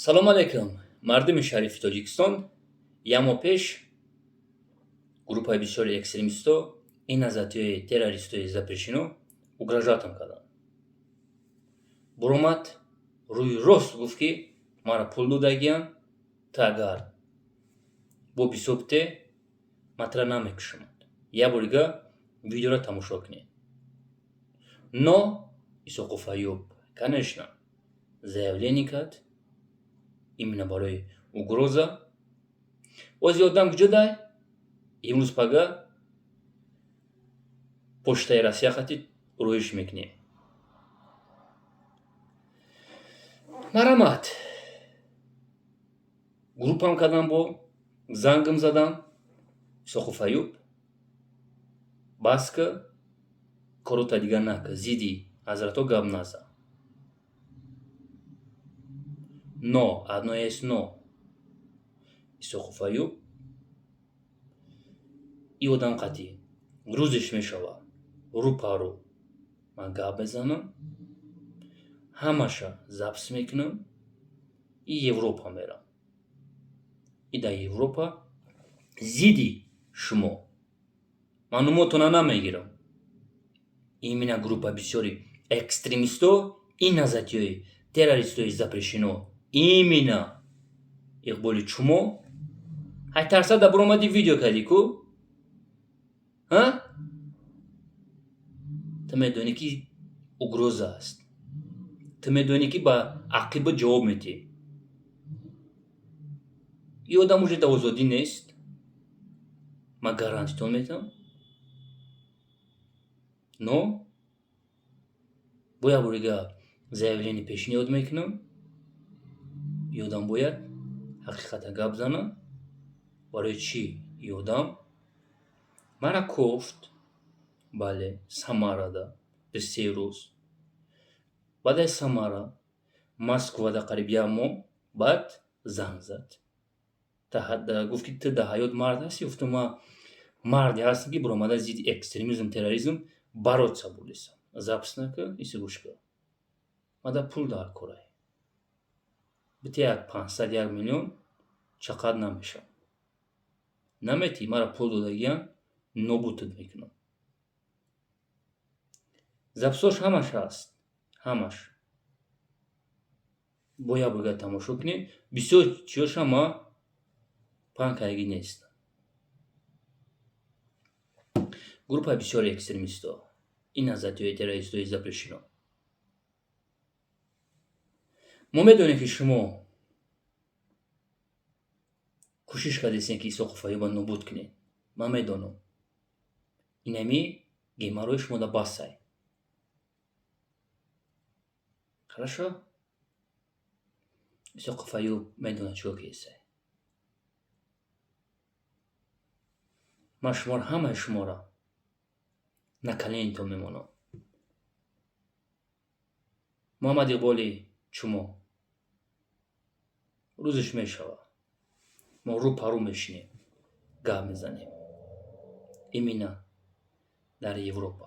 Салом алейкум, мардуми шарифи Тоҷикистон. Як моҳ пеш группаи бисёри экстремистҳо, ин назатиҳои террористои запрещено угрожать ам карданд. Буромад, рӯи рост гуфт, ки маро пул додагиянд, ту агар бо бисобте, ман тура намекушам. Як бор дига видеоро тамошо кунед. Но Исоқов Аюб, конечно, заявление кард именно барои угроза. Ози одам куҷо дай? Имрӯз пага почтаи Россия хати рӯиш мекунем. Марамат, группам кардам, бо зангам задам: «Исоқов Аюб, бас ка, корота дигар нака, зидди ҳазратҳо гап назан». Но одно есть но: Исоқов Аюб и одам қатъӣ рӯзеш мешавад, рӯ па рӯ ман гап мезанам, ҳамаша запись мекунам и Европа мерам, и дар Европа зидди шумо ман нумотона намегирам. Именно группа бисёри экстремистҳо, ин назатиҳои террористои запрещено, именно Иқболи Чумо. Ҳай, тарсада буромадӣ, видео кардӣ ку, ҳа? Ту медонӣ, ки угроза аст, ту медонӣ, ки ба ақиба ҷавоб медиҳӣ. И одам уже дар озодӣ нест, ман гарантитон медиҳам. Но бо як бор дига заявление пешниҳод мекунам: и одам бояд ҳақиқата гап зана, барои чӣ и одам мара кофт. Бале, Самарада 3 рӯз, баъд аз Самара Москвада қариб як моҳ, баъд занг зад, гуфт, ки ту дар ҳаёт мард ҳастӣ? Гуфтам, ман марде ҳастам, ки баромада зидди экстремизм, терроризм бороться бурдистам. Запись нака, иси гӯш кар, мада пул дар корай, бите як 500, 1 миллион чақад намешавад, наметӣ, мара пул додагиян, нобудат мекунам. Запись ош ҳамаш ҳаст, ҳамаш бо як бор тамошо кунед. Бисёр чиёша ма паҳн кардагӣ нестам. Группаи бисёри экстремистҳо, ин назатиҳои террористои запрещено, мо медонем, ки шумо кӯшиш кардестем, ки Исоқов Аюба нобуд кунед. Ман медонам, инами геморрой шумо да басай. Хорошо, Исоқов Аюб медонад, чико кесай. Ман шуморо, ҳамаи шуморо на колени тон мемонам. Муҳаммад Иқболи Чумо, рӯзеш мешавад, мо рӯ па рӯ мешинем, гап мезанем именно дар Европа.